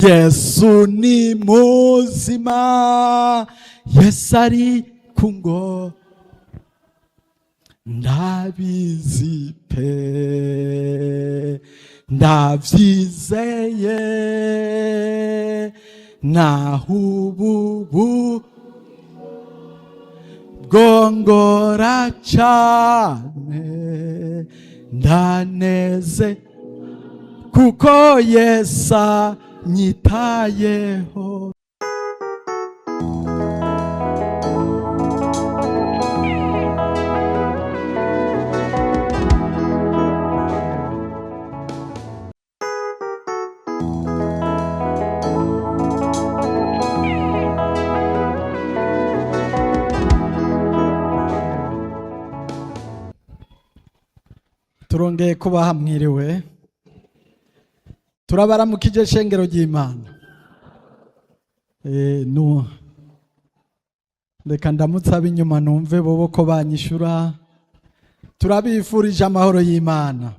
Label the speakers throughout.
Speaker 1: Yesu ni muzima, Yesu ari ku ngo, ndabizi pe, ndavyizeye, naho ubu bwongora cane, ndaneze kuko Yesu anyitayeho. Turongeye kubaha mwiriwe, turabaramukije shengero ry'Imana. Nu reka ndamutse ab'inyuma numve bobo ko banyishura. Turabifurije amahoro y'Imana.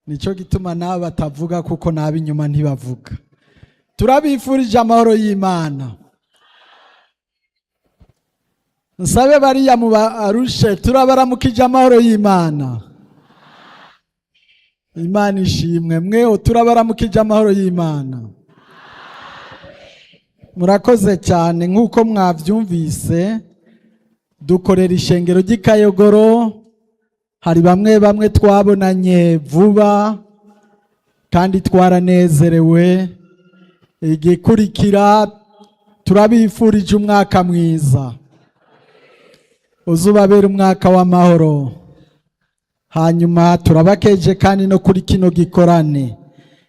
Speaker 1: Nico gituma nabo batavuga kuko n'ab'inyuma ntibavuga. Turabifurije amahoro y'Imana. Nsabe bariya mu barushe, turabaramukije amahoro y'Imana. Imana ishimwe. Mweho turabaramukije amahoro y'Imana. Murakoze cyane. Nk'uko mwavyumvise, dukorera ishengero ry'Ikayogoro. Hari bamwe bamwe twabonanye vuba kandi twaranezerewe. Igikurikira, turabifurije umwaka mwiza, uzubabera umwaka w'amahoro. Hanyuma turabakeje kandi no kuri kino gikorane.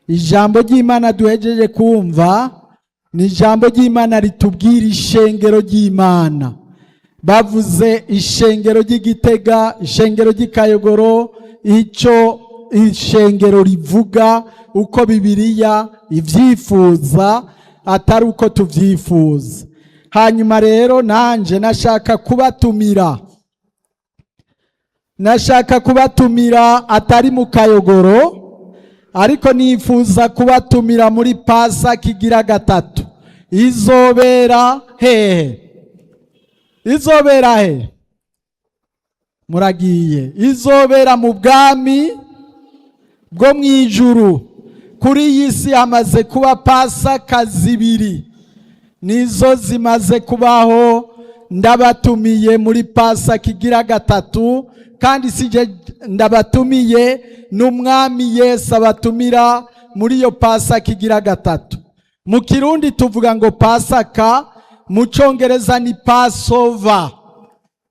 Speaker 1: Ijambo ry'Imana duhejeje kumva ni ijambo ry'Imana ritubwira ishengero ry'Imana. Bavuze ishengero ry'Igitega, ishengero ry'Ikayogoro, icyo ishengero rivuga, uko Bibiliya ivyifuza, atari uko tuvyifuza. Hanyuma rero nanje nashaka kubatumira, nashaka kubatumira atari mu Kayogoro, ariko nifuza kubatumira muri Pasaka igira gatatu. Izobera hehe? Izobera he? Muragiye. Izobera mu bwami bwo mu ijuru. Kuri iyi si hamaze kuba Pasaka zibiri, nizo zimaze kubaho. Ndabatumiye muri Pasaka igira gatatu, kandi sije ndabatumiye, n'Umwami Yesu abatumira muri iyo Pasaka igira gatatu. Mu Kirundi tuvuga ngo Pasaka, mu Congereza ni Passover.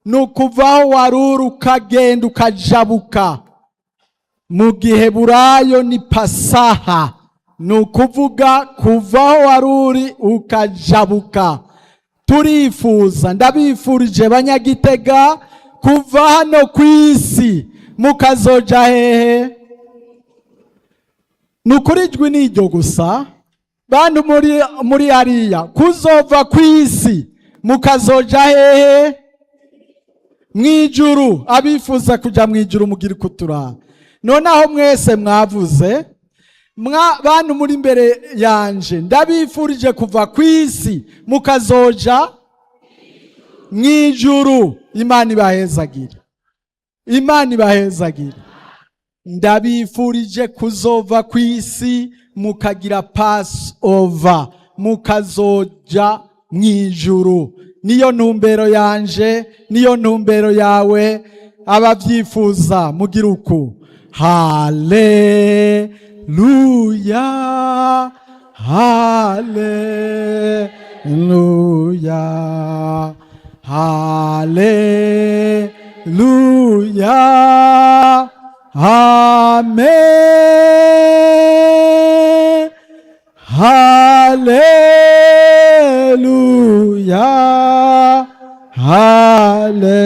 Speaker 1: Ni ukuvaho waruri ukagenda ukajabuka. Mu Giheburayo ni Pasaha, ni ukuvuga kuvaho waruri ukajabuka. Turifuza, ndabifurije Banyagitega, kuva hano ku isi mukazoja hehe? Ni ukuri ijwi ni iryo gusa. Bantu muri hariya, kuzova ku isi mukazoja hehe? Mwijuru. Abifuza kuja mwijuru mugira kutura. Noneho mwese mwavuze, mwa bantu muri imbere yanje, ndabifurije kuva ku isi mukazoja mwijuru. Imana ibahezagire, Imana ibahezagire. Ndabifurije kuzova ku isi mukagira pass over, mukazoja mwijuru. Niyo ntumbero yanje, niyo ntumbero yawe. Ababyifuza mugira uku: haleluya, haleluya, haleluya, amen, haleluya, haleluya,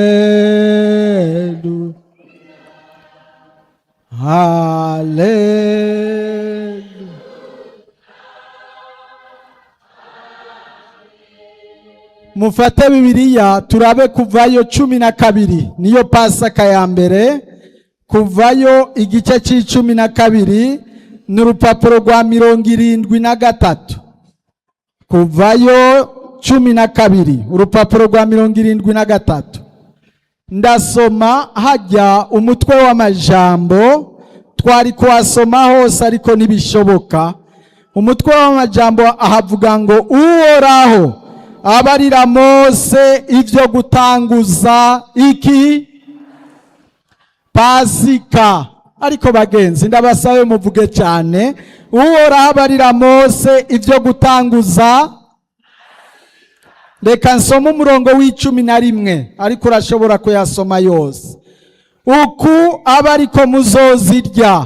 Speaker 1: haleluya. Mufate Bibiliya turabe Kuvayo 12, niyo Pasaka ya mbere. Kuvayo igice c'icumi na kabiri. Ni urupapuro rwa 73. Kuvayo 12, urupapuro rwa 73. Ndasoma hajya umutwe w'amajambo. Twari kuhasoma hose ariko ntibishoboka. Umutwe w'amajambo ahavuga ngo: "Uhoraho abarira Mose ibyo gutanguza iki? Pasika." Ariko bagenzi, ndabasabe muvuge cyane: "Uhoraho abarira Mose ibyo gutanguza." Reka nsome umurongo wa 11, ariko urashobora kuyasoma yose. "Uku aba ariko muzozirya: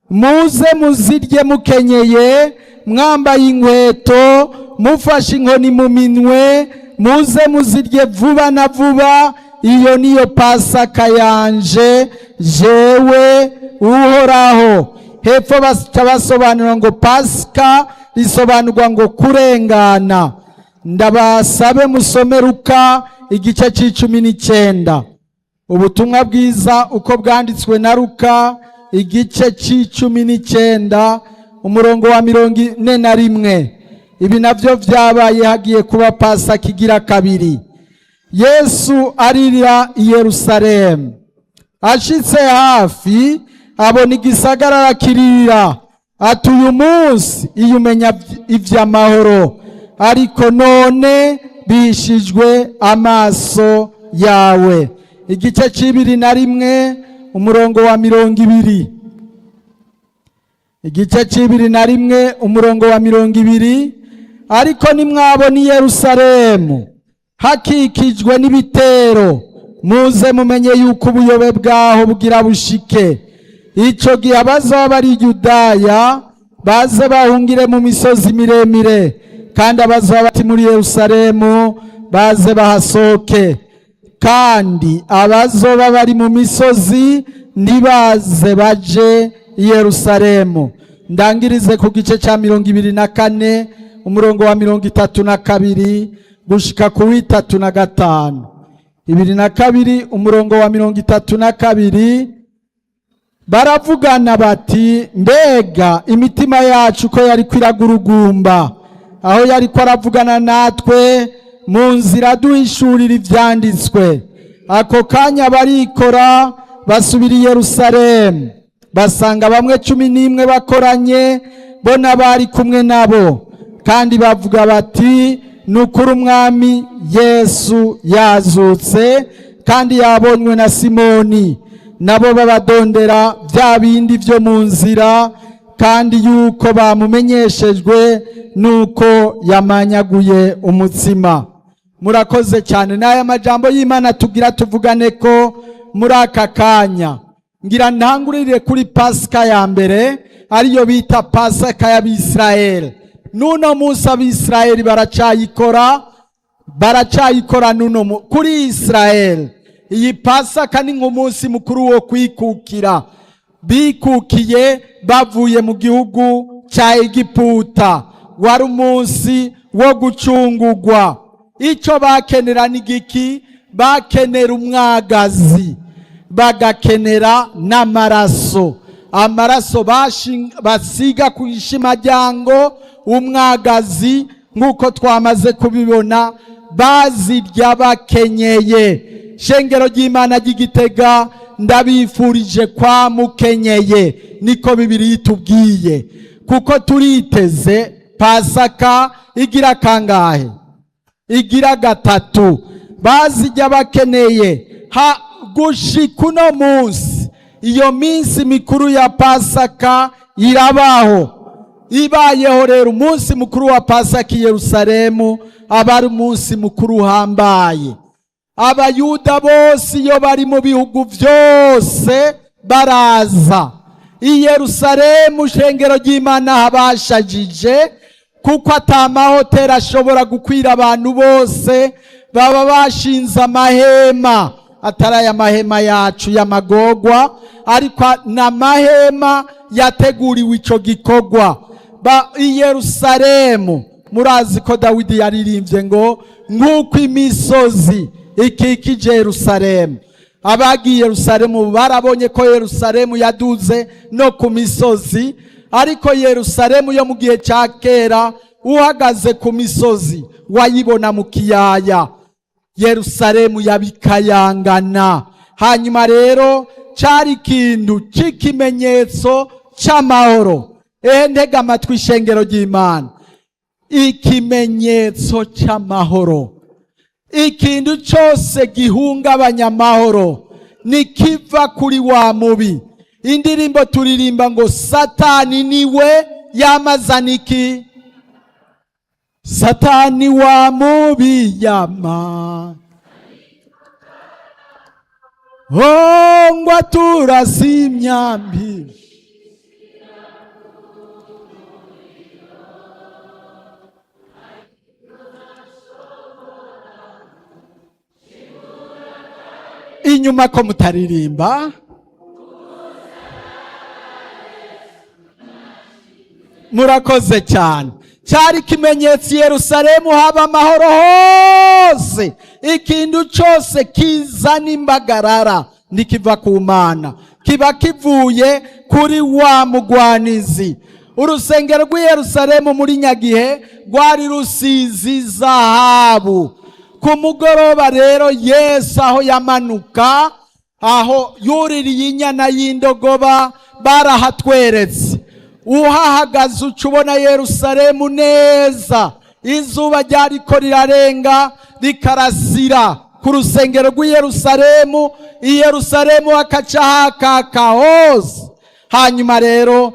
Speaker 1: muze muzirye mukenyeye, mwambaye inkweto, mufashe inkoni mu minwe. Muze muzirye vuba na vuba. Iyo niyo Pasaka yanje, jewe Uhoraho." Hepfo baca basobanura ngo Pasika risobanurwa ngo kurengana. Ndabasabe musome Ruka igice ca 19. Ubutumwa bwiza uko bwanditswe na Ruka, igice ca 19, umurongo wa 41. Ibi nabyo byabaye hagiye kuba Pasaka igira kabiri. Yesu aririra i Yerusalemu. Ashitse hafi, abona igisagara, arakirira ati: "Uyu munsi iyo umenya iby'amahoro, ariko none bishijwe amaso yawe." Igice ca 21, umurongo wa 20. Igice ca 21, umurongo wa 20: "Ariko nimwabona i Yerusalemu hakikijwe n'ibitero, muze mumenye yuko ubuyobe bwaho bugira bushike. Icyo gihe abazaba bari i Yudaya baze bahungire mu misozi miremire, kandi abazaba bari muri Yerusalemu baze bahasohoke, kandi abazoba bari mu misozi ntibaze baje i Yerusalemu." Ndangirize ku gice cya 24, umurongo wa 32 gushika ku wa 35. 22, umurongo wa 32: "Baravugana bati: 'Mbega imitima yacu ko yari kwiragurugumba aho yari ko aravugana natwe mu nzira, duhishurira ibyanditswe?' Ako kanya barikora, basubira i Yerusalemu, basanga bamwe 11 bakoranye, bo n'abari kumwe nabo, kandi bavuga bati: 'Ni ukuri Umwami Yesu yazutse, kandi yabonywe na Simoni.' Nabo babadondera bya bindi byo mu nzira, kandi yuko bamumenyeshejwe nuko yamanyaguye umutsima." Murakoze cyane. N'aya majambo y'Imana tugira tuvugane ko muri aka kanya. Ngira ntangurire kuri Pasika ya mbere, ariyo bita Pasika y'Abisirayeli. N'uno munsi Abisirayeli baracayikora, baracayikora n'uno kuri Isirayeli iyi Pasaka ni nk'umunsi mukuru wo kwikukira. Bikukiye bavuye mu gihugu cya Egiputa. Wari umunsi wo gucungugwa. Icyo bakenera ni giki? Bakenera umwagazi, bagakenera n'amaraso. Amaraso basiga ku ishimajyango. Umwagazi, nk'uko twamaze kubibona, bazirya bakenyeye. Shengero ry'Imana ry'Igitega, ndabifurije kwa mukenyeye, niko Bibiri itubwiye, kuko turiteze Pasaka igira kangahe? Igira gatatu. Bazijya bakeneye. Ha gushika uno munsi iyo minsi mikuru ya Pasaka irabaho. Ibayeho rero, umunsi mukuru wa Pasaka i Yerusalemu aba ari umunsi mukuru uhambaye. Abayuda bose iyo bari mu bihugu byose baraza i Yerusalemu. Shengero ry'Imana, habashajije kuko ata mahoteli ashobora gukwira abantu bose. Baba bashinze amahema, atari aya mahema yacu y'amagogwa, ariko ni amahema yateguriwe ico gikorwa. Ba i Yerusalemu, murazi ko Dawidi yaririmbye ngo: "Nk'uko imisozi ikikije Yerusalemu." Abagiye Yerusalemu barabonye ko Yerusalemu yaduze no ku misozi. Ariko Yerusalemu yo mu gihe cya kera, uhagaze ku misozi wayibona mu kiyaya. Yerusalemu yabikayangana. Hanyuma rero cyari ikintu cy'ikimenyetso cy'amahoro. Ehe, ntega amatwi, ishengero ry'Imana, ikimenyetso cy'amahoro. Ikintu cyose gihungabanya amahoro nikiva kuri wa mubi. Indirimbo turirimba ngo Satani niwe yamazana iki? Satani wa mubi yama oh, ngo aturase imyambi. Inyuma ko mutaririmba? Murakoze cyane. Cyari ikimenyetso i Yerusalemu haba amahoro hose. Ikintu cyose kizana imbagarara ntikiva ku Mana, kiba kivuye kuri wa mugwanizi. Urusengero rw'i Yerusalemu muri nyagihe rwari rusize izahabu. Ku mugoroba rero, Yesu aho yamanuka, aho yuririye inyana y'indogoba, barahatweretse. Uhahagaze uca ubona Yerusalemu neza. Izuba ryariko rirarenga, rikarasira ku rusengero rw'i Yerusalemu. I Yerusalemu hakaca hakaka hose. Hanyuma rero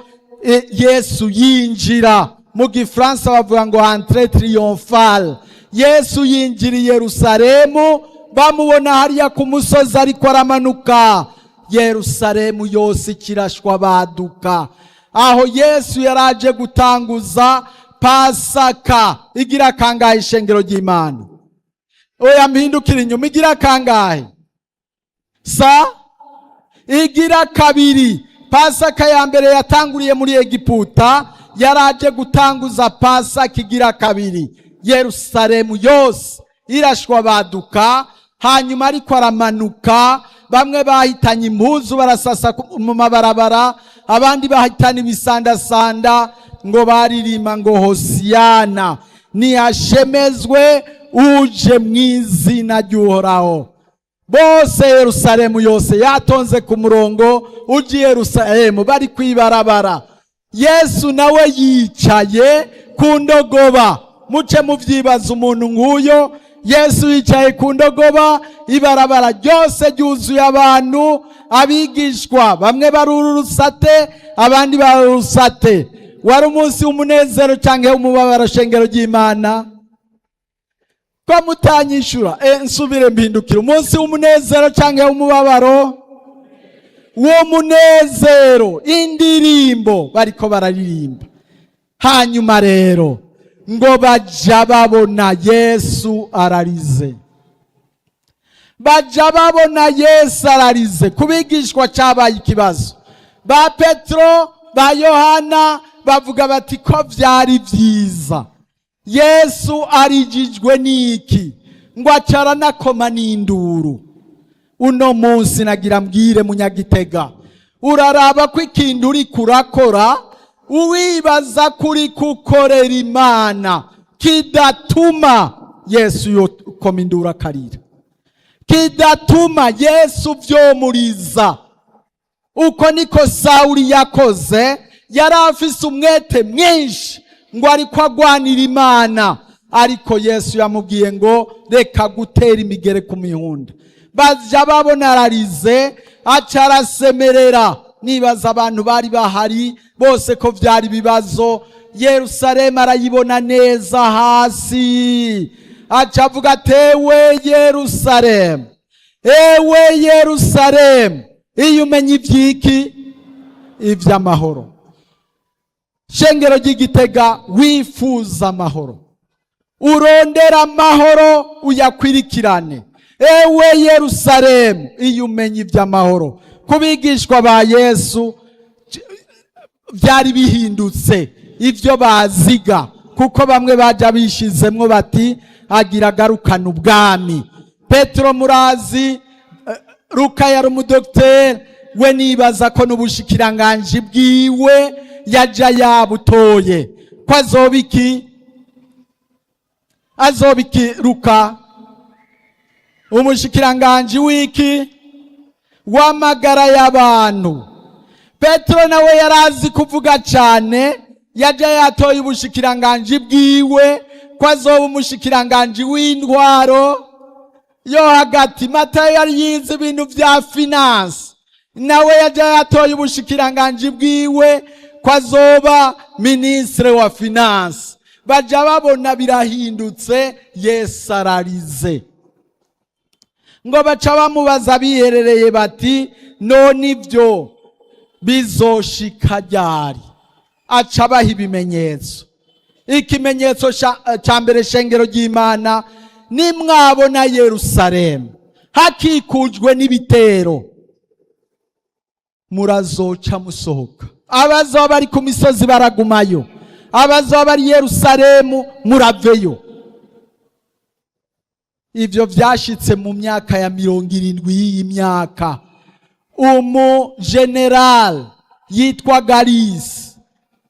Speaker 1: Yesu yinjira, mu Gifaransa bavuga ngo "entrée triomphale". Yesu yinjira i Yerusalemu, bamubona hariya ku musozi ariko aramanuka. Yerusalemu yose ikirashwa baduka. Aho Yesu yaraje gutanguza Pasaka igira kangahe, ishengero ry'Imana? Oya, mpindukira inyuma. Igira kangahe? Sa igira kabiri. Pasaka ya mbere yatanguriye muri Egiputa. Yaraje gutanguza Pasaka igira kabiri. Yerusalemu yose irashwa baduka. Hanyuma ariko aramanuka, bamwe bahitanye impuzu barasasa mu mabarabara, abandi bahitana ibisandasanda, ngo baririmba ngo "Hosiyana, nihashemezwe uje mu izina ry'Uhoraho". Bose, Yerusalemu yose yatonze ku murongo uje i Yerusalemu, bari kwibarabara. Yesu nawe yicaye ku ndogoba. Muce muvyibaza, umuntu nk'uyo Yesu yicaye ku ndogoba, ibarabara ryose ryuzuye abantu, abigishwa bamwe barura urusate, abandi barura urusate. Wari umunsi w'umunezero cyangwa w'umubabaro, shengero ry'Imana? Ko mutanyishura? Nsubire mpindukire. Umunsi w'umunezero cyangwa w'umubabaro? W'umunezero. Indirimbo bariko bararirimba. Hanyuma rero ngo baja babona Yesu ararize, baja babona Yesu ararize. Kubigishwa cyabaye ikibazo. Ba Petero, ba Yohana bavuga bati: "Ko byari byiza, Yesu arijijwe n'iki?" Ngo acara anakoma n'induru. Uno munsi nagira mbwire Munyagitega, uraraba ko ikintu uri kurakora, uwibaza kuri kukorera Imana, kidatuma Yesu yokoma induru akarira, kidatuma Yesu vyomuriza. Uko niko Sawuli yakoze. Yari afise umwete mwinshi ngo ariko agwanira Imana, ariko Yesu yamubwiye ngo reka gutera imigere ku mihunda. Baja babona ararize, aca arasemerera. Nibaza abantu bari bahari bose ko vyari ibibazo. Yerusalemu arayibona neza hasi, aca avuga ati: "Ewe Yerusalemu, ewe Yerusalemu, iyo umenya ivyiki, ivy'amahoro." Shengero ry'Igitega, wifuza amahoro, urondera amahoro, uyakwirikirane. Ewe Yerusalemu, iyo umenya iby'amahoro. Ku bigishwa ba Yesu byari bihindutse ibyo baziga, kuko bamwe bajya bishizemwo bati agira agarukana ubwami. Petero murazi, Luka yari umudogiteri, we nibaza ko n'ubushikiranganji bwiwe. Yaja yabutoye ko azoba iki? Azoba iki, Luka? Umushikiranganji w'iki? W'amagara y'abantu. Petero nawe yarazi kuvuga cyane, yaja yatoye ubushikiranganji bwiwe ko azoba umushikiranganji w'intwaro yo hagati. Matayo yari yize ibintu vya finance, nawe yaja yatoye ubushikiranganji bwiwe ko azoba ministre wa finance. Baja babona birahindutse, Yesu ararize. Ngo baca bamubaza biherereye bati: "None ibyo bizoshika ryari?" Aca abaha ibimenyetso. Ikimenyetso ca mbere, shengero ry'Imana, nimwabona Yerusalemu hakikujwe n'ibitero, murazoca musohoka. Abazoba bari ku misozi baragumayo, abazoba bari Yerusalemu muraveyo. Ivyo vyashitse mu myaka ya 70 y'iyi myaka. Umugeneral yitwa Gallus,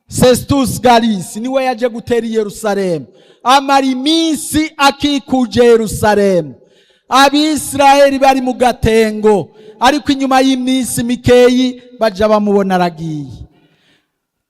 Speaker 1: Cestius Gallus, niwe yaje gutera i Yerusalemu, amara iminsi akikuje Yerusalemu. Abisirayeli bari mu gatengo, ariko inyuma y'iminsi mikeyi baja bamubona aragiye.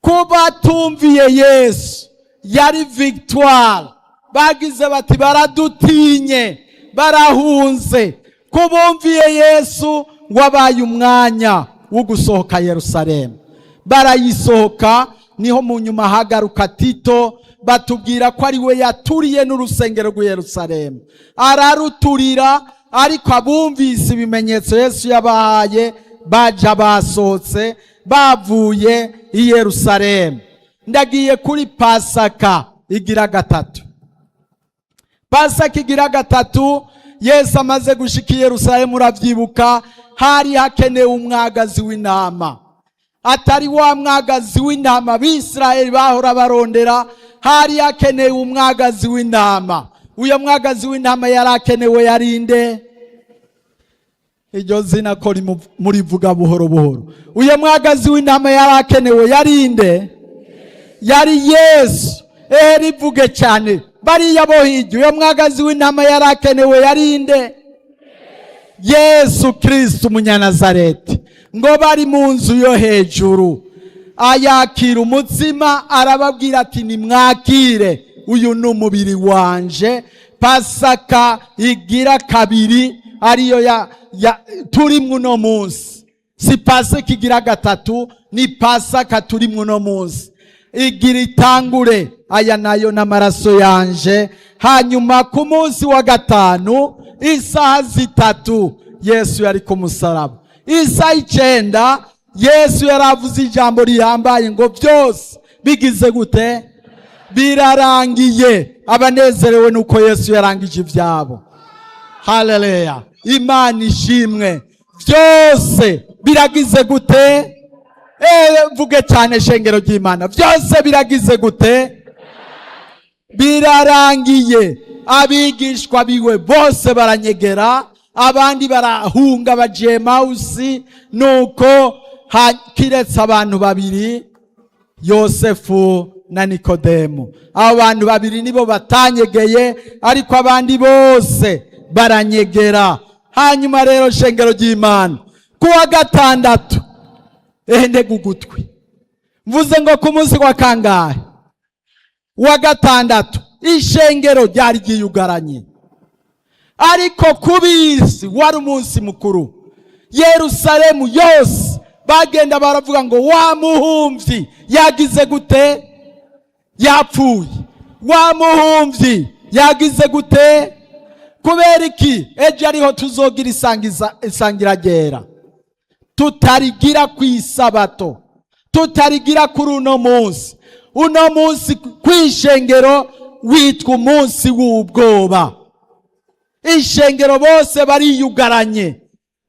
Speaker 1: Kuba tumviye Yesu yari victoire. Bagize bati: "Baradutinye, barahunze." Kubumviye Yesu wabaye umwanya wo gusohoka Yerusalemu, barayisohoka. Niho mu nyuma hagaruka Tito, batubwira ko ari we yaturiye n'urusengero rw'i Yerusalemu, araruturira. Ariko abumvise ibimenyetso Yesu yabahaye baja basohotse, bavuye i Yerusalemu. Ndagiye kuri Pasaka igira gatatu. Pasaka igira gatatu, Yesu amaze gushika i Yerusalemu, urabyibuka, hari hakenewe umwagazi w'intama, atari wa mwagazi w'intama Abisirayeli bahora barondera. Hari hakenewe umwagazi w'intama. Uyo mwagazi w'intama yari akenewe yarinde? Iryo zina ko murivuga buhoro buhoro. Uyo mwagazi w'intama yari akenewe yarinde? Yari Yesu. Ehe, rivuge cyane bariya bo hirya. Uyo mwagazi w'intama yari akenewe yarinde? Yesu Kristo Umunyanazareti. Ngo bari mu nzu yo hejuru, ayakira umutsima, arababwira ati: "Nimwakire, uyu ni umubiri wanje." Pasaka igira kabiri ariyo ya turimwo uno munsi. Si Pasaka igira gatatu, ni Pasaka turimwo uno munsi igira itangure. "Aya nayo n'amaraso yanje." Hanyuma ku munsi wa gatanu, isaha 3, Yesu yari ku musaraba. Isaha 9, Yesu yaravuze ijambo rihambaye ngo: "Byose bigize gute? Birarangiye." Abanezerewe nuko Yesu yarangije ibyabo, haleluya, Imana ishimwe. Byose biragize gute? Vuge cyane, shengero ry'Imana. Byose biragize gute? Birarangiye. Abigishwa biwe bose baranyegera, abandi barahunga bagiye Mawusi. Nuko kiretse abantu babiri, Yosefu na Nikodemu. Abo bantu babiri nibo batanyegeye, ariko abandi bose baranyegera. Hanyuma rero, shengero ry'Imana, kuwa gatandatu, ehe, ndega ugutwi, mvuze ngo ku munsi wa kangahe? Wa gatandatu. Ishengero ryari ryiyugaranye, ariko kubisi wari umunsi mukuru. Yerusalemu yose bagenda baravuga ngo: "Wa muhumvyi yagize gute? Yapfuye. Wa muhumvyi yagize gute?" Kubera iki? Ejo ariho tuzogira isangira ryera, tutarigira ku isabato, tutarigira kuri uno munsi. Uno munsi kw'ishengero witwa umunsi w'ubwoba. Ishengero bose bariyugaranye,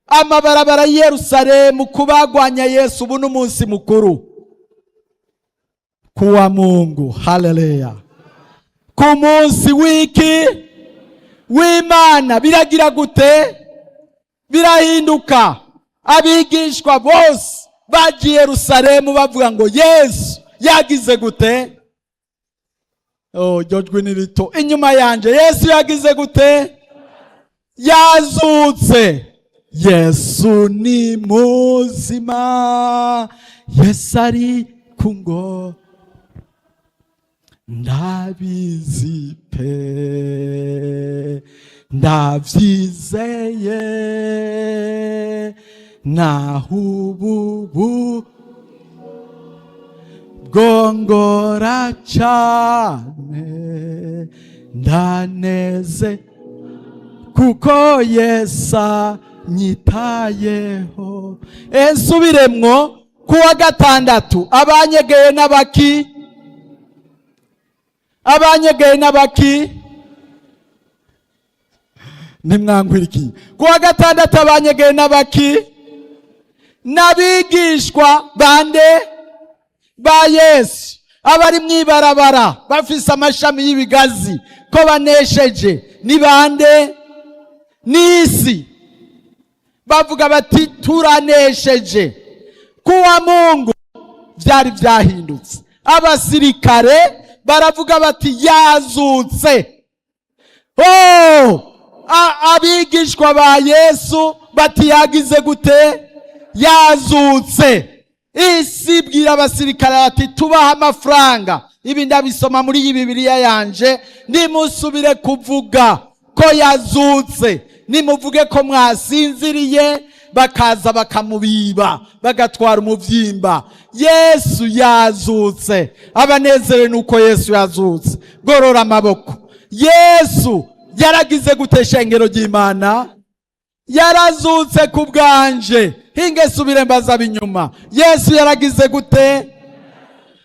Speaker 1: amabarabara y'i Yerusalemu kubagwanya Yesu. Ubu n'umunsi mukuru kuwa Mungu, haleluya. Ku munsi w'iki? W'Imana. Biragira gute? Birahinduka. Abigishwa bose bagiye Yerusalemu bavuga ngo Yesu Yagize gute? Oh, iryo jwi ni rito. Inyuma yanje, Yesu yagize gute? Yazutse. Yesu ni muzima, Yesu ari ku ngo, ndabizi pe, ndabyizeye, naho ubu bwongora cyane, ndaneze kuko Yesu anyitayeho. Nsubiremwo: kuwa gatandatu abanyegeye n'abaki? Abanyegeye n'abaki? Ntimwankwirikiye. Kuwa gatandatu abanyegeye n'abaki? N'abigishwa bande? Ba Yesu. Abari mw'ibarabara bafise amashami y'ibigazi ko banesheje ni bande? N'isi. Bavuga bati: "Turanesheje." Kuwa Mungu byari byahindutse. Abasirikare baravuga bati: "Yazutse." Oh, abigishwa ba Yesu bati: "Yagize gute? Yazutse." Isi ibwira abasirikare bati: "Tubaha amafaranga." Ibi ndabisoma muri iyi Bibiliya yanje. "Nimusubire kuvuga ko yazutse, nimuvuge ko mwasinziriye, bakaza bakamubiba, bagatwara umubyimba." Yesu yazutse. Abanezerewe nuko Yesu yazutse, gorora amaboko. Yesu yaragize gute, shengero ry'Imana? Yarazutse ku bwanje. Hinge subire mbaza inyuma: Yesu yaragize gute?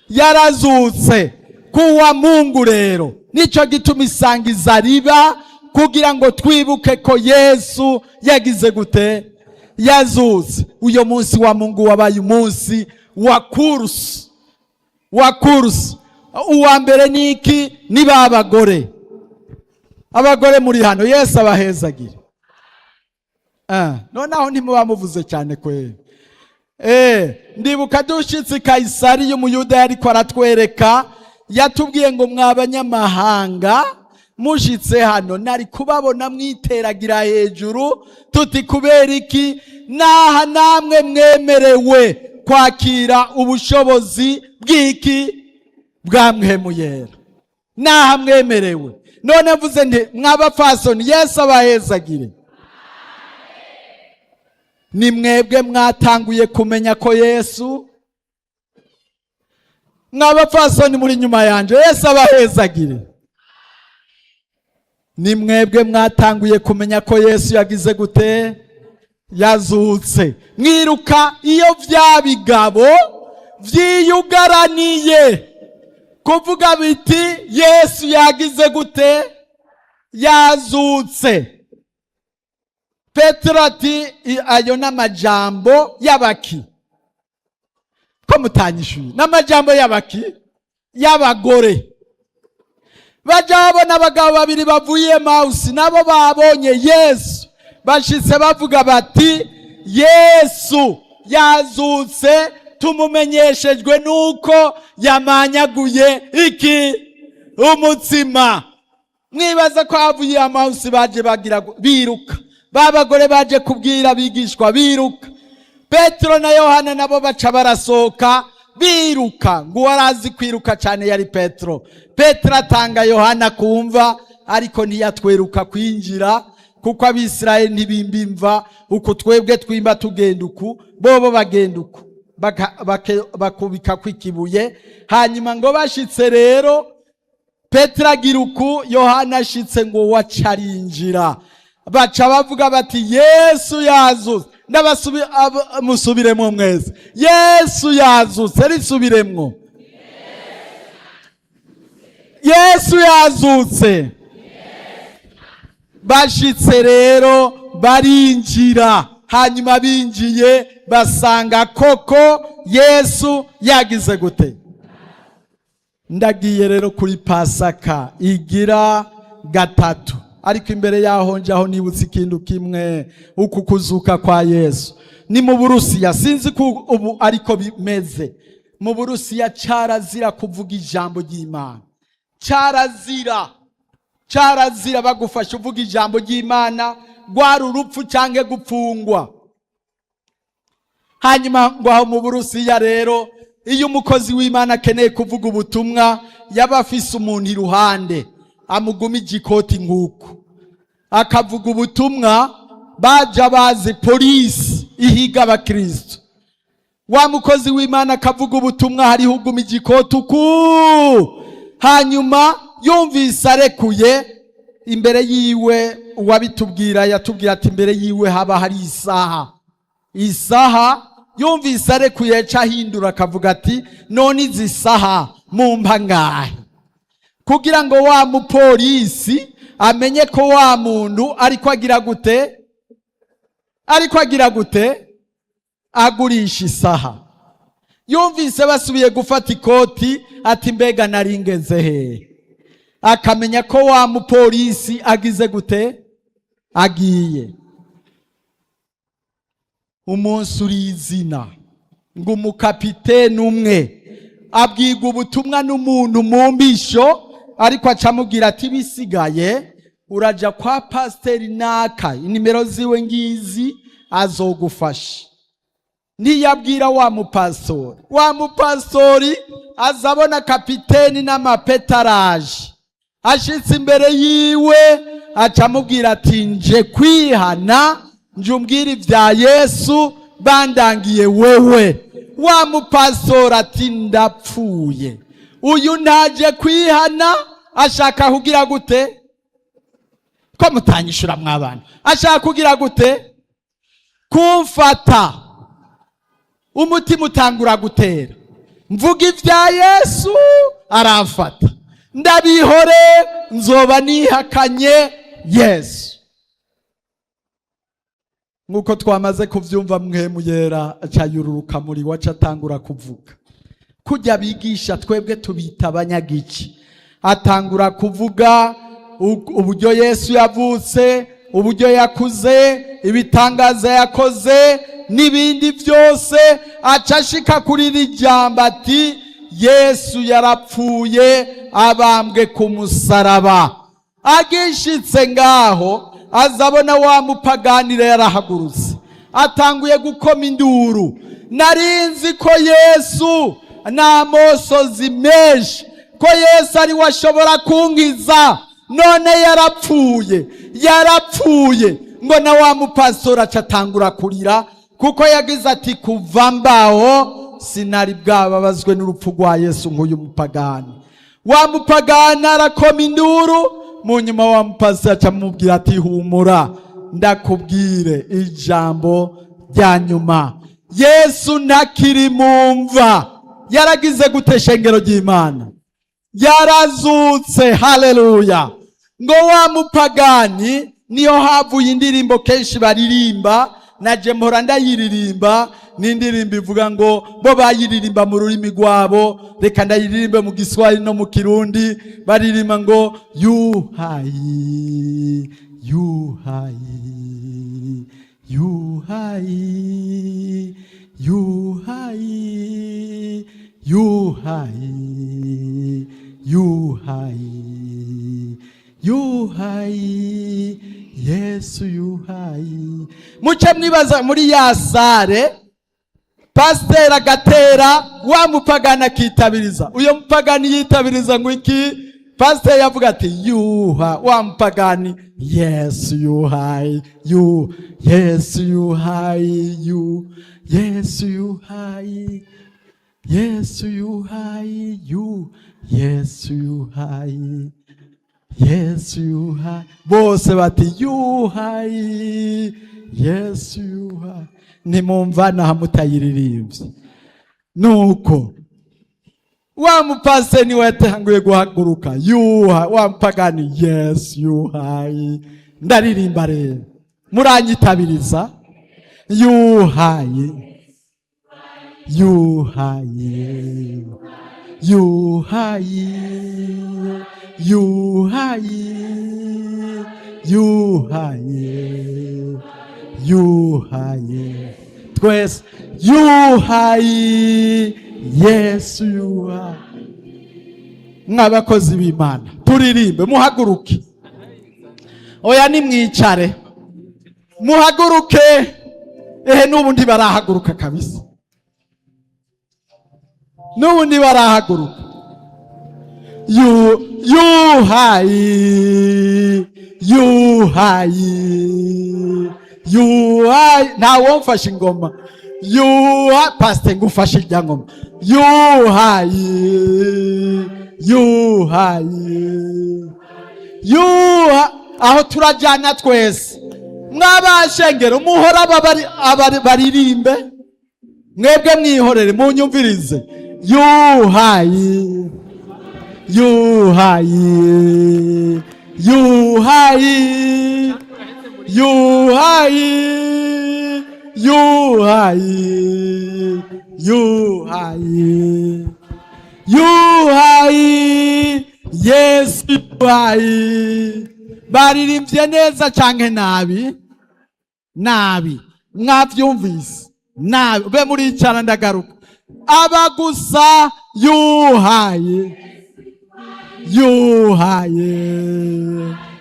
Speaker 1: Yarazutse. Kuwa Mungu rero, nicyo gituma isangiza riba, kugira ngo twibuke ko Yesu yagize gute? Yazutse. Uyo munsi wa Mungu wabaye umunsi wa course, wa course. Uwa mbere ni iki? Ni ba bagore. Abagore muri hano, Yesu abahezagire. Noneho ntimuba muvuze cyane kweri. Ndibuka dushitse i Kayisari, y'Umuyuda yariko aratwereka, yatubwiye ngo: "Mwa banyamahanga mushitse hano, nari kubabona mwiteragira hejuru." Tuti: "Kubera iki?" "Naha namwe mwemerewe kwakira ubushobozi bw'iki? Bwa Mpwemu Yera. Naha mwemerewe." None mvuze nti: mw'abapfasoni, Yesu abahezagire. Ni mwebwe mwatanguye kumenya ko Yesu. Mw'abapfasoni muri nyuma yanje, Yesu abahezagire. Ni mwebwe mwatanguye kumenya ko Yesu yagize gute? Yazutse. Mwiruka iyo bya bigabo vyiyugaraniye kuvuga biti: "Yesu yagize gute? Yazutse." Petero ati: "Ayo n'amajambo y'abaki?" Ko mutanyishuye? N'amajambo y'abaki? Y'abagore. Baja babona abagabo babiri bavuye Emawusi, nabo babonye Yesu. Bashitse bavuga bati: "Yesu yazutse, tumumenyeshejwe nuko yamanyaguye iki? Umutsima." Mwibaza ko havuye Emawusi baje bagira biruka. Ba bagore baje kubwira abigishwa biruka. Petero na Yohana nabo baca barasohoka biruka. Ngo uwarazi kwiruka cyane yari Petero. Petero atanga Yohana kumva, ariko ntiyatweruka kwinjira, kuko Abisirayeli ntibimba imva uku twebwe twimba tugenda uku, bobo bagenda uku, bakubika kw'ikibuye. Hanyuma ngo bashitse rero, Petero agira uku, Yohana ashitse ngo wacarinjira. Baca bavuga bati: "Yesu yazutse." Musubiremo mwese: "Yesu yazutse." Risubiremwo: "Yesu yazutse." Bashitse rero barinjira. Hanyuma binjiye basanga koko Yesu yagize gute? Ndagiye rero kuri Pasaka igira gatatu, ariko imbere yaho njaho nibutse ikintu kimwe. Uku kuzuka kwa Yesu ni mu Burusiya, sinzi ko ubu ariko bimeze. Mu Burusiya carazira kuvuga ijambo ry'Imana, carazira, carazira. Bagufasha uvuga ijambo ry'Imana, rwari urupfu canke gupfungwa. Hanyuma ngo aho mu Burusiya rero, iyo umukozi w'Imana akeneye kuvuga ubutumwa, yaba afise umuntu iruhande amugumije ikoti nk'uku, akavuga ubutumwa. Baja bazi polisi ihiga abakristo. Wa mukozi w'Imana akavuga ubutumwa, hariho ugumije ikoti uku. Hanyuma yumvise arekuye, imbere yiwe, uwabitubwira yatubwira ati imbere yiwe haba hari isaha. Isaha yumvise arekuye, aca ahindura akavuga ati: "None izi saha mumpa ngahe?" Kugira ngo wa mupolisi amenye ko wa muntu ariko agira gute, ariko agira gute, agurisha isaha. Yumvise basubiye gufata ikoti, ati: "Mbega naringeze hehe?" Akamenya ko wa mupolisi agize gute, agiye. Umunsi uri izina ngo umukapiteni umwe abwirwa ubutumwa n'umuntu mu mbisho, ariko acamubwira ati: "Bisigaye uraja kwa pasiteri naka, inimero ziwe ngizi, azogufasha." Ntiyabwira wa mupastori. Wa mupastori azabona kapiteni n'amapetaraje. Ashitse imbere yiwe, acamubwira ati: "Nje kwihana, nje umbwira ibya Yesu, bandangiye wewe." Wa mupastori ati: "Ndapfuye, uyu ntaje kwihana, ashaka kugira gute?" Ko mutanyishura mwabana? Ashaka kugira gute? Kumfata. Umutima utangura gutera: mvuga ibya Yesu aramfata, ndabihore nzoba nihakanye Yesu. Nk'uko twamaze kubyumva, Mpwemu Yera acayururuka muri we, atangura kuvuga kujya bigisha twebwe tubita abanyagici. Atangura kuvuga uburyo Yesu yavutse, uburyo yakuze, ibitangaza yakoze n'ibindi byose. Aca ashika kuri iri jambo ati: "Yesu yarapfuye, abambwe ku musaraba." Agishitse ngaho, azabona wa mupaganire yarahagurutse, atanguye gukoma induru: "Narinzi ko Yesu n'amosozi menshi, ko Yesu ari we ashobora kunkiza, none yarapfuye, yarapfuye." Ngo na wa mupasitori aca atangura kurira, kuko yagize ati: "Kuva mbaho sinari bwababazwe n'urupfu rwa Yesu nk'uyu mupagani." Wa mupagani arakoma induru. Mu nyuma wa mupasitori aca amubwira ati: "Humura, ndakubwire ijambo rya nyuma: Yesu ntakiri mu mva." Yaragize gute, shengero ry'Imana? Yarazutse! Haleluya! Ngo wa mupagani, niyo havuye indirimbo kenshi baririmba, naje mpora ndayiririmba. Ni indirimbo ivuga ngo, bo bayiririmba mu rurimi rwabo, reka ndayiririmbe mu Giswahili no mu Kirundi. Baririmba ngo: "Yu hai, yu hai, yu hai, yu hai, yu hai, yu hai, yu hai, Yesu yu hai." Muce mwibaza muri ya salle, pasiteri agatera, wa mupagani akitabiriza. Uyo mupagani yitabiriza ngo iki? Pasiteri yavuga ati yuha, wa mupagani: "Yesu yu hai, yu, Yesu yu hai, yu, Yesu yu hai, Yesu yu hai, yu, Yesu yu hai, Yesu yu hai." Bose bati: "Yu hai, Yesu yu hai." Ntimumva naho mutayiririmbye. Nuko wa mupasiteri niwe yatanguye guhaguruka: "Yuha." Wa mupagani: "Yesu yu hai." Ndaririmba rero, muranyitabiriza: "Yu hai, yu hai, yu hai, yu hai, yu hai, yu hai." Twese: "Yu hai, Yesu yuha. Mw'abakozi b'Imana, turirimbe, muhaguruke. Oya, nimwicare, muhaguruke. Ehe, n'ubu ntibarahaguruka kabisa, n'ubu ntibarahaguruka. Yuhayi, yuhayi, yuhayi. Ntawomfashe ingoma. Yuha pasite, ngufashe irya ngoma. Yuhayi, yuhayi, yuha. Aho turajyana twese. Mwabashengero muhora baririmbe, mwebwe mwihorere, munyumvirize. Yuhayi, yuhayi, yuhayi, yuhayi, yuhayi, yuhayi, yuhayi, Yesu yuhayi. Baririmbye neza canke nabi? Nabi. Mwavyumvise nabi. Be muricara, ndagaruka. Aba gusa yuhaye, yuhaye,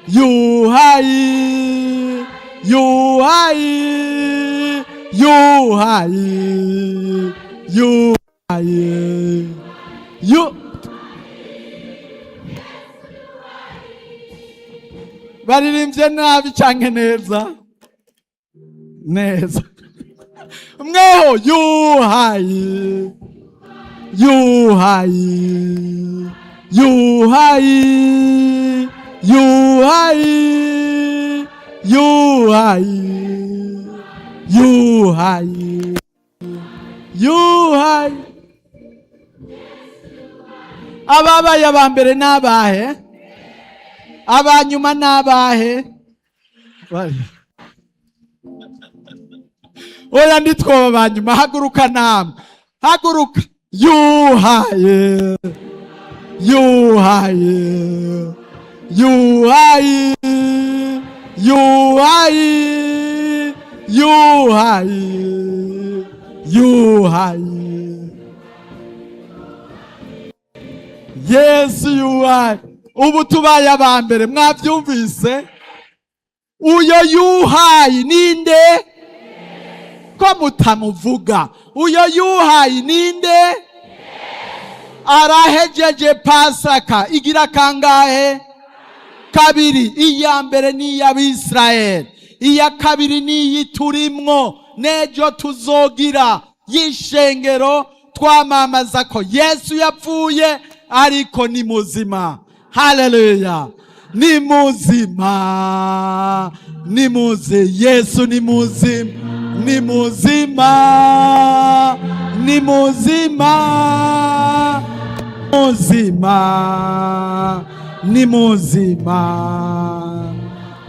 Speaker 1: yuhaye, yuhaye, yuhaye, yuhaye, yu. Baririmbye nabi canke neza? Neza. Mweho yuhaye, yuhaye, yuhaye, yuhaye, yuhaye, yuhaye, yuhaye. Ababaye aba mbere n'abahe? Abanyuma n'abahe? Oya, ntitwoba abanyuma. Haguruka namwe, haguruka. Yuhaye, yuhaye, yuhaye, yuhaye, yuhaye, yuhaye, Yesu yuhaye. Ubu tubaye aba mbere, mwabyumvise? Uyo yuhaye ninde ko mutamuvuga? Uyo yuhaye ninde? Arahejeje Pasaka igira kangahe? Kabiri. Iya mbere ni iy'Abisirayeli, iya kabiri ni iyi turimwo n'ejo tuzogira y'ishengero, twamamaza ko Yesu yapfuye ariko ni muzima. Haleluya, ni muzima, ni muzi Yesu ni muzima, ni muzima, ni muzima, muzima, ni muzima,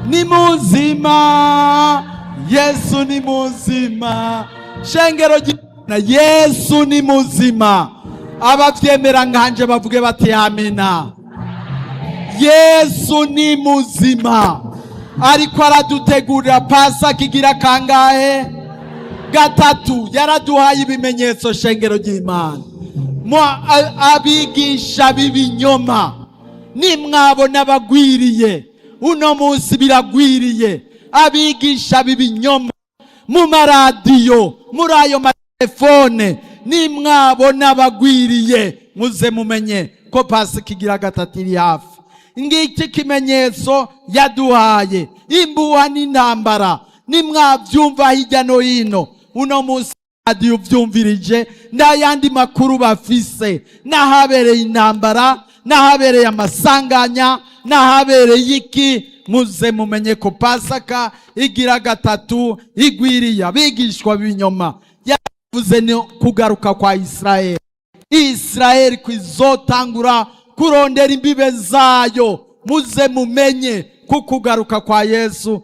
Speaker 1: ni muzima, Yesu ni muzima. Shengero ry'Imana, Yesu ni muzima. Abavyemera nkanje bavuge bati amina. Yesu ni muzima, ariko aradutegurira Pasaka igira kangahe? Gatatu. Yaraduhaye ibimenyetso, shengero ry'Imana. Abigisha b'ibinyoma nimwabona bagwiriye, uno munsi biragwiriye, abigisha b'ibinyoma mu maradiyo, muri ayo matelefone, nimwabona bagwiriye, muze mumenye ko Pasika igira gatatu iri hafi. Ngiki kimenyetso yaduhaye: imbuha n'intambara. Nimwabyumva hirya no hino, uno munsi radiyo ubyumvirije, n'ayandi makuru bafise, n'ahabereye intambara, n'ahabereye amasanganya, n'ahabereye iki, muze mumenye ko Pasaka igira gatatu igwiriye. Abigishwa b'ibinyoma yavuze ni kugaruka kwa Israeli. Israeli kwizotangura kurondera imbibe zayo, muze mumenye ko kugaruka kwa Yesu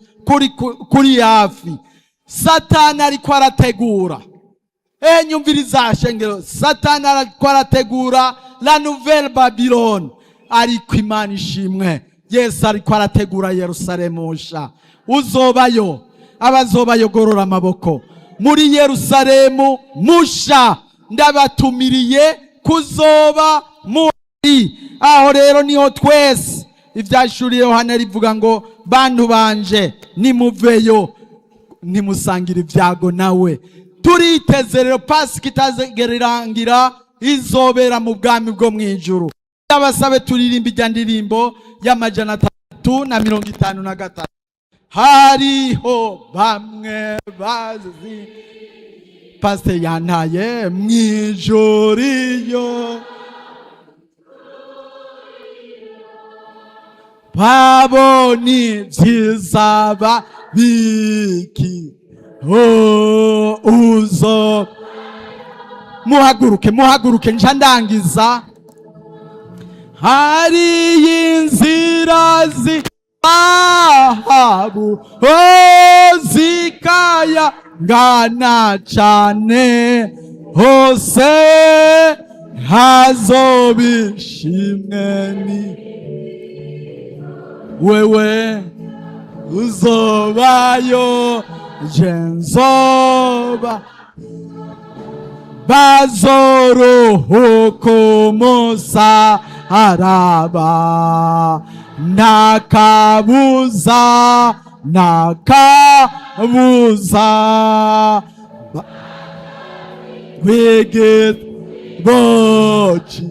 Speaker 1: kuri hafi. Satani ariko arategura. Nyumviriza shengero, Satani ariko arategura la nouvelle Babylone, ariko Imana ishimwe, Yesu ariko arategura Yerusalemu nsha. Uzobayo, abazobayo gorora amaboko muri Yerusalemu musha. Ndabatumiriye kuzoba muri aho. Rero niho twese ivyahishuriye Yohana rivuga ngo: "Bantu banje, nimuveyo, nimusangira ibyago nawe." Turiteze rero Pasika itazigera irangira, izobera mu bwami bwo mu ijuru. Abasabe turirimba ijya ndirimbo ya 353: "Hariho bamwe bazi." Pasiteri yantaye mu ijuru iyo babona ibyiza babiki. Oh, uzo muhaguruke, muhaguruke, nca ndangiza. Hari inzira zizahabu, oh, zikayangana cane hose, hazobishimwe ni wewe uzobayo, je nzoba. Bazoruhuka umusaraba, nta kabuza, nta kabuza. Wigeboci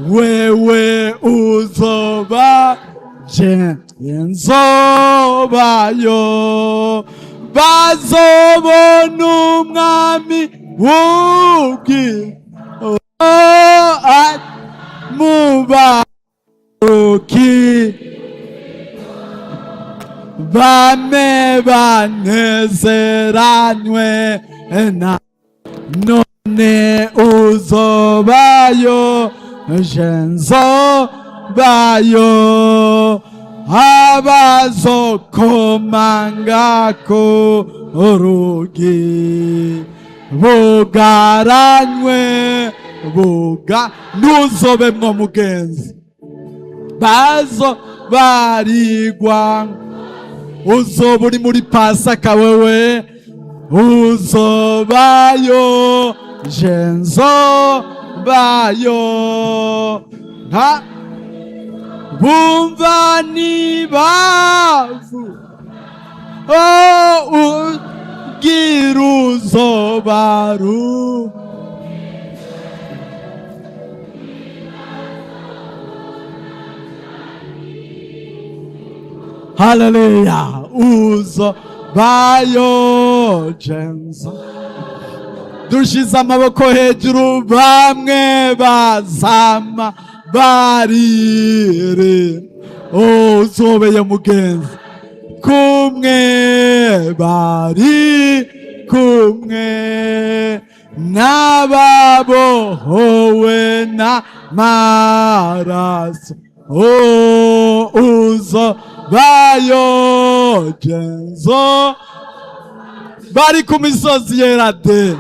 Speaker 1: wewe uzoba, je nzobayo. Bazobona umwami w'ubwi mubaruki, bame banezeranwe na none. Uzobayo, je nzobayo. Abazokomanga ku rugi bugaranywe buga, ntuzobemwo mugenzi. Bazo barigwa, uzoba uri muri Pasaka wewe. Uzobayo, je nzobayo. Nka bumva nibavu, oh, ugira uzobaru. Haleluya! Uzobayo, jenzo. Dushize amaboko hejuru, bamwe bazama barire. Uzobeye mugenzi, kumwe bari kumwe n'ababohowe n'amaraso. Oh, uzobayo, jenzo. Bari ku misozi yera de,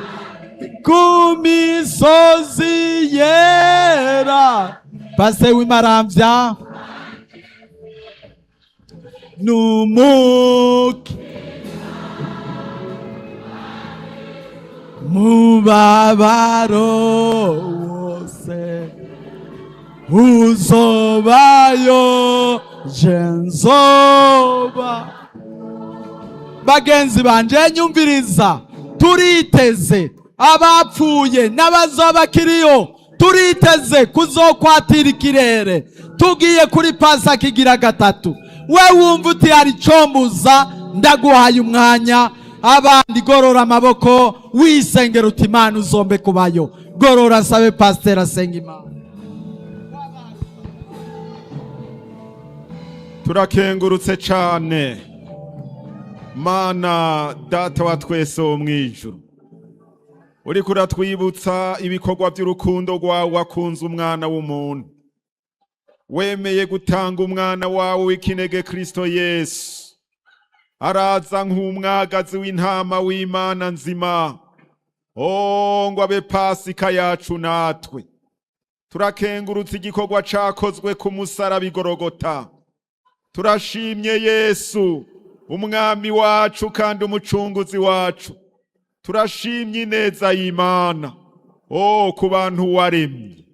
Speaker 1: ku misozi yera. Pase w'imaramvya numuki mubabaro wose. Uzobayo, jenzoba. Bagenzi banje, nyumviriza, turiteze abapfuye n'abazoba bakiriyo, turiteze kuzokwatira ikirere tugiye kuri Pasaka igira gatatu. We wumva uti hari icombuza, ndaguhaye umwanya. Abandi gorora amaboko, wisengera uti: "Imana, uzombe kubayo." Gorora, sabe pasiteri asenga Imana.
Speaker 2: Turakengurutse cane, Mana Data wa twese wo mwijuru, uriko uratwibutsa ibikorwa by'urukundo rwawe. Wakunze umwana w'umuntu, wemeye gutanga umwana wawe w'ikinege Kristo Yesu, araza nk'umwagazi w'intama w'Imana nzima, o ngo abe Pasika yacu natwe. Turakengurutse igikorwa cakozwe ku musaraba igorogota. Turashimye Yesu, umwami wacu kandi umucunguzi wacu. Turashimye ineza y'Imana. O ku bantu waremye,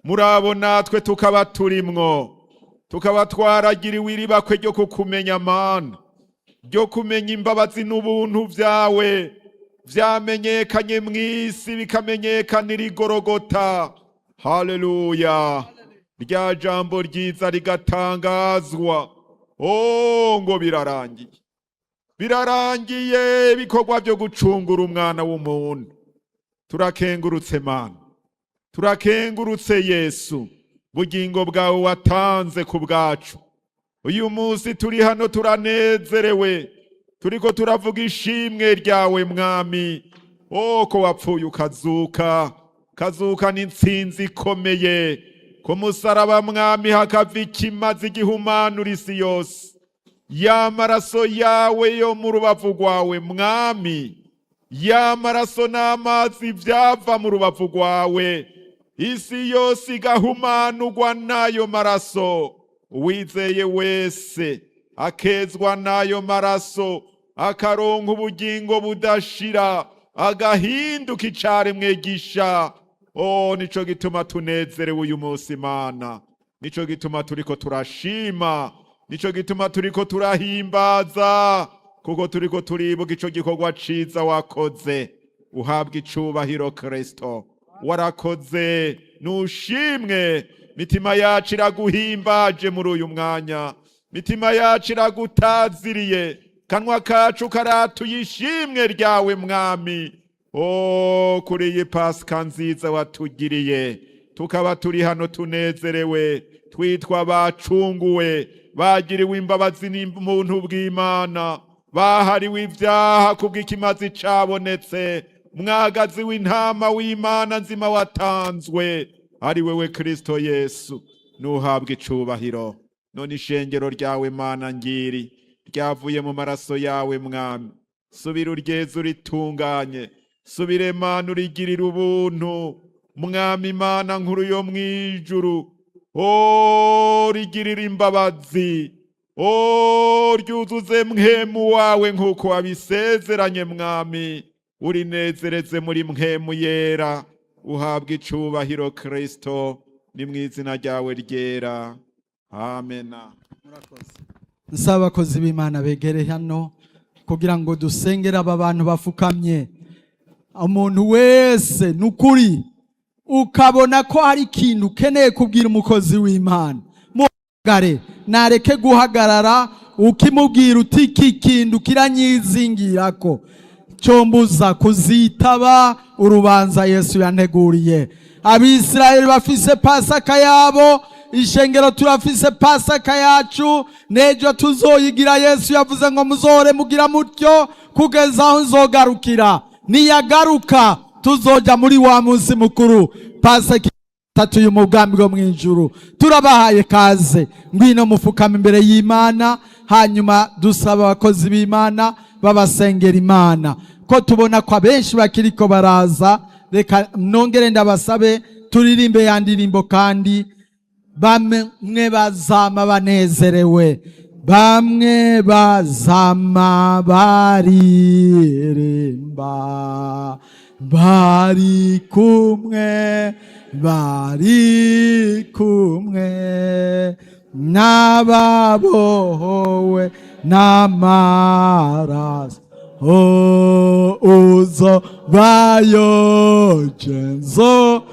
Speaker 2: muri abo natwe tukaba turimwo, tukaba twaragiriwe iribakwe ryo kukumenya Mana, ryo kumenya imbabazi n'ubuntu vyawe vyamenyekanye mw'isi, bikamenyekanira igorogota. Haleluya! Rya jambo ryiza rigatangazwa. O ngo birarangiye, birarangiye ibikorwa byo gucungura umwana w'umuntu. Turakengurutse Mana, turakengurutse Yesu, bugingo bwawe watanze ku bwacu. Uyu munsi turi hano turanezerewe, turiko turavuga ishimwe ryawe Mwami. O ko wapfuye ukazuka, kazuka n'intsinzi ikomeye ku musaraba Mwami, hakava ikimazi gihumanura isi yose. Ya maraso yawe yo mu rubavu rwawe Mwami, ya maraso n'amazi vyava mu rubavu rwawe, isi yose igahumanurwa n'ayo maraso. Uwizeye wese akezwa n'ayo maraso, akaronka ubugingo budashira, agahinduka icaremwe gisha. O nico gituma tunezerewe uyu munsi Mana, nico gituma turiko turashima, nico gituma turiko turahimbaza, kuko turiko turibuka ico gikorwa ciza wakoze. Uhabwa icubahiro Kristo, warakoze, nushimwe. Mitima yacu iraguhimbaje muri uyu mwanya, mitima yacu iragutaziriye, kanwa kacu karatuye ishimwe ryawe Mwami. O kuri iyi Pasika nziza watugiriye, tukaba turi hano tunezerewe, twitwa bacunguwe, bagiriwe imbabazi n'ubuntu bw'Imana, bahariwe ibyaha kubw'ikimazi cabonetse, mwagazi w'intama w'Imana nzima watanzwe, ari wewe Kristo Yesu, nuhabwa icubahiro. None ishengero ryawe Mana ngiri ryavuye mu maraso yawe Mwami, subira uryeze, uritunganye, subire Mana urigirira ubuntu Mwami Imana nkuru yo mw'ijuru. O rigirira imbabazi, o ryuzuze mpwemu wawe nk'uko wabisezeranye Mwami, urinezereze muri mpwemu yera. Uhabwa icubahiro Kristo, ni mu izina ryawe ryera, amena.
Speaker 1: Nsaba abakozi b'Imana begere hano kugira ngo dusengere aba bantu bafukamye. Umuntu wese ni ukuri ukabona ko hari ikintu ukeneye kubwira umukozi w'Imana, muhagare, nareke guhagarara, ukimubwira uti: "Iki kintu kiranyizingirako, cyombuza kuzitaba urubanza Yesu yanteguriye." Abisirayeli bafise Pasaka yabo, ishengero turafise Pasaka yacu, n'ejo tuzoyigira. Yesu yavuze ngo: "Muzohore mugira mutyo kugeza aho nzogarukira." Niyagaruka tuzoja muri wa munsi mukuru, Pasaka tatu y'umubwami bwo mw'ijuru. Turabahaye kaze, ngwino mufukama imbere y'Imana, hanyuma dusaba abakozi b'Imana babasengera Imana. Ko tubona ko abenshi bakiriko baraza, reka nongere ndabasabe turirimbe ya ndirimbo kandi. Bamwe bazama banezerewe, bamwe bazama baririmba, bari kumwe, bari kumwe n'ababohowe n'amaraso. Uzo bayo jenzo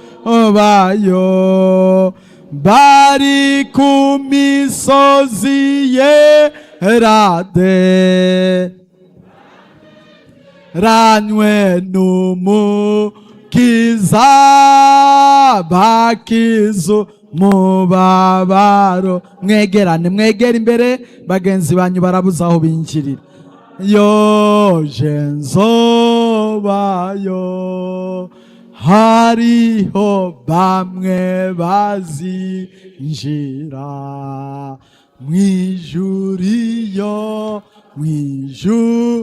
Speaker 1: bayo, bari ku misozi yerade, ranywe n'Umukiza, bakizu mubabaro. Mwegerane, mwegere imbere, bagenzi banyu barabuze aho binjirira. Yoje nzobayo, hariho bamwe bazinjira mwijuriyo, mwijuriyo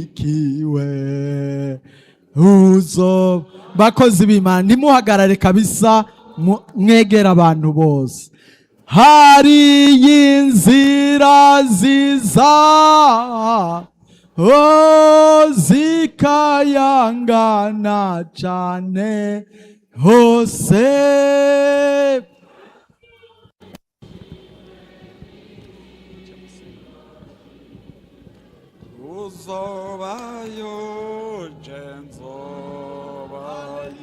Speaker 1: bikiwe uzo. Bakozi b'Imana, ntimuhagarare kabisa, mwegera abantu bose. Hari inzira ziza, oh, zikayangana cane hose.
Speaker 3: Uzobayo nzobayo.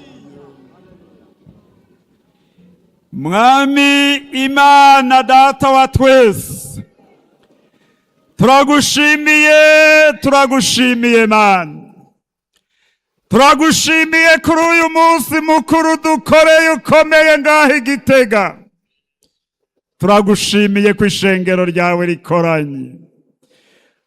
Speaker 3: Mwami Imana Data wa twese, turagushimiye, turagushimiye Mana, turagushimiye kuri uyu munsi mukuru dukoreye ukomeye ngaho i Gitega. Turagushimiye ko ishengero ryawe rikoranye,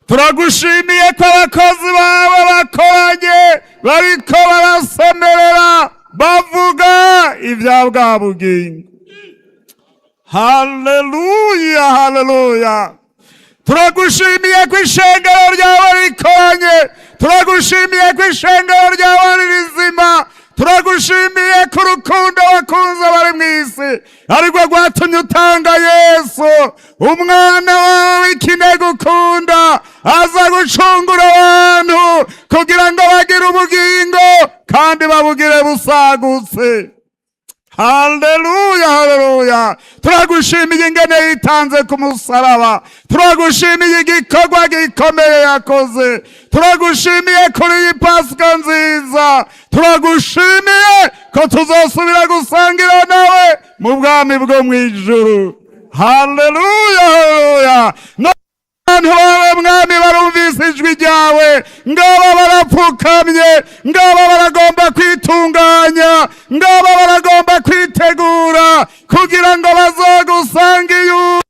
Speaker 3: turagushimiye ko abakozi bawe bakoranye bariko barasemerera bavuga ibya bwa bugingo. Haleluya, haleluya! Turagushimiye ko ishengero ryawe rikoranye, turagushimiye ko ishengero ryawe ari rizima, turagushimiye ko urukundo wakunze abari mu isi arirwo rwatumye utanga Yesu umwana wawe w'ikinege ukunda, aza gucungura abantu kugira ngo bagire ubugingo kandi babugire busagutse. Haleluya, haleluya! Turagushimiye ingene yitanze ku musaraba, turagushimiye igikorwa gikomeye yakoze, turagushimiye kuri iyi Pasika nziza, turagushimiye ko tuzosubira gusangira nawe mu bwami bwo mu ijuru. Haleluya, haleluya! Abantu bawe Mwami barumvise ijwi ryawe, ngaba barapfukamye, ngaba baragomba kwitunganya, ngaba baragomba kwitegura kugira ngo bazogusange iyo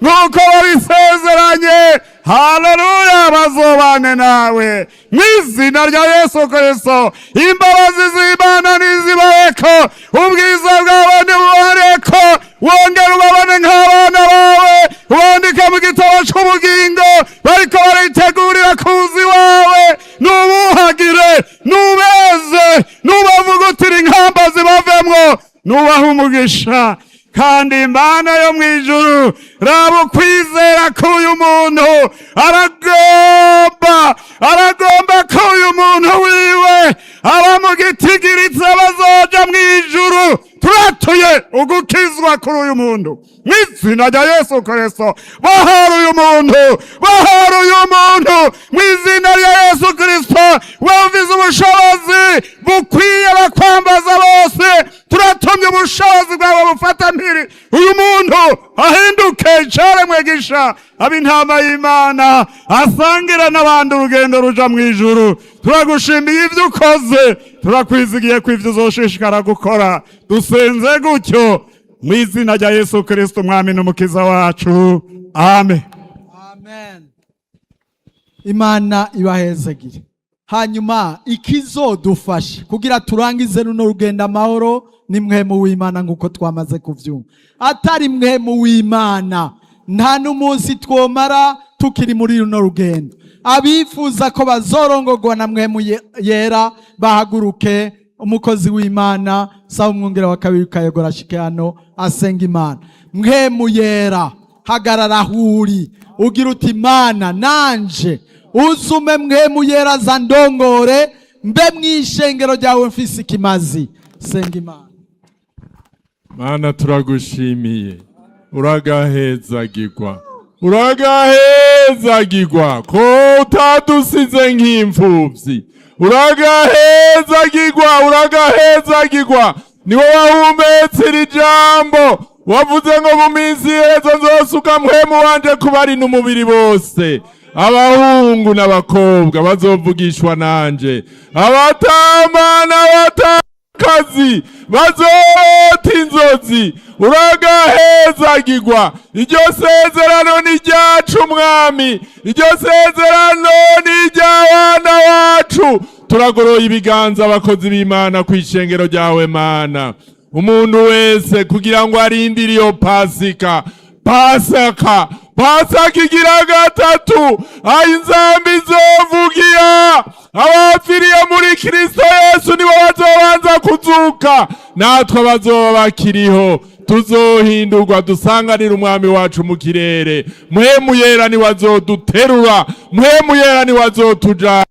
Speaker 3: nk'uko babisezeranye. Haleluya! Bazobane nawe mu izina rya Yesu Kristo. Imbabazi z'Imana nizibaheko, ubwiza bwawe nibubareko, wongere ubabone nk'abana bawe, ubandike mu gitabo c'ubugingo bariko baritegurira kuza iwawe. Nubuhagire, nubeze, nubavugutire inkamba zibavemwo, nubahe umugisha. Kandi Imana yo mu ijuru, raba ukwizera k'uyu muntu, aragomba, aragomba ko uyu muntu wiwe aba mu gitigiritse bazoja mu ijuru. Turatuye ugukizwa kuri uyu muntu mu izina rya Yesu Kristo. Bahara uyu muntu, bahara uyu muntu mu izina rya Yesu Kristo. Wumvize ubushobozi bukwiye bakwambaza bose, turatumye ubushobozi bwawe bufata mpiri uyu muntu, ahinduke icaremwe gisha, abe intama y'Imana, asangira n'abandi urugendo ruja mu ijuru. Turagushimiye ibyo ukoze, turakwizigiye ko ibyo uzoshishikara gukora. Dusenze gutyo mu izina rya Yesu Kristo, Umwami n'Umukiza wacu, amen.
Speaker 1: Amen. Imana ibahezagire. Hanyuma ikizodufasha kugira turangize runo rugendo amahoro ni Mpwemu w'Imana, nk'uko twamaze kuvyumva. Atari Mpwemu w'Imana, nta n'umunsi twomara tukiri muri runo rugendo. Abifuza ko bazorongorwa na Mpwemu Yera bahaguruke. Umukozi w'Imana saba umwungere wa kabiri Kayogora ashike hano asenga Imana. Mpwemu Yera, hagarara aho uri, ugira uti: "Imana, nanje uzume Mpwemu Yera za ndongore, mbe mw'ishengero ryawe mfise ikimazi." Senga Imana.
Speaker 4: Mana, turagushimiye, uragahezagirwa, uragahezagirwa ko utadusize nk'imfuvyi. Uragahezagirwa, uragahezagirwa, niwe wahumetse iri jambo, wavuze ngo mu minsi iheze nzosuka Mpwemu wanje kubari n'umubiri bose, abahungu n'abakobwa bazovugishwa nanje, abatama n'abatakazi bazota inzozi. Uragahezagirwa, iryo sezerano ni ryacu Mwami, iryo sezerano ni iry'abana bacu. Turagoroye ibiganza abakozi b'Imana ku ishengero ryawe Mana, umuntu wese kugira ngo arindire iyo Pasika, Pasaka, Pasaka igira gatatu, aho inzamba izovugira, abapfiriye muri Kristo Yesu nibo bazobanza kuzuka, natwe abazoba bakiriho. Tuzohindurwa dusanganira Umwami wacu mu kirere. Mpwemu Yera niwe azoduterura, Mpwemu Yera niwe azotujana.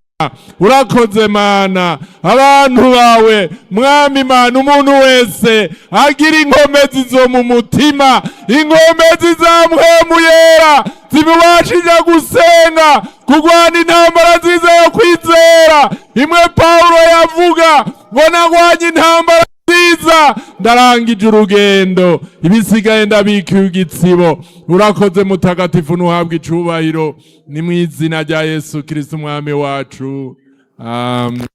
Speaker 4: Urakoze Mana, abantu bawe Mwami Mana, umuntu wese agira inkomezi zo mu mutima, inkomezi za Mpwemu Yera zimubashije gusenga, kurwana intambara nziza yo kwizera, imwe Pawulo yavuga ngo nagwanye intambara nziza, ndarangije urugendo, ibisigaye ndabikiye igitsibo. Urakoze Mutagatifu, ntuhabwe icubahiro. Ni mu izina rya Yesu Kristo Umwami wacu, amen.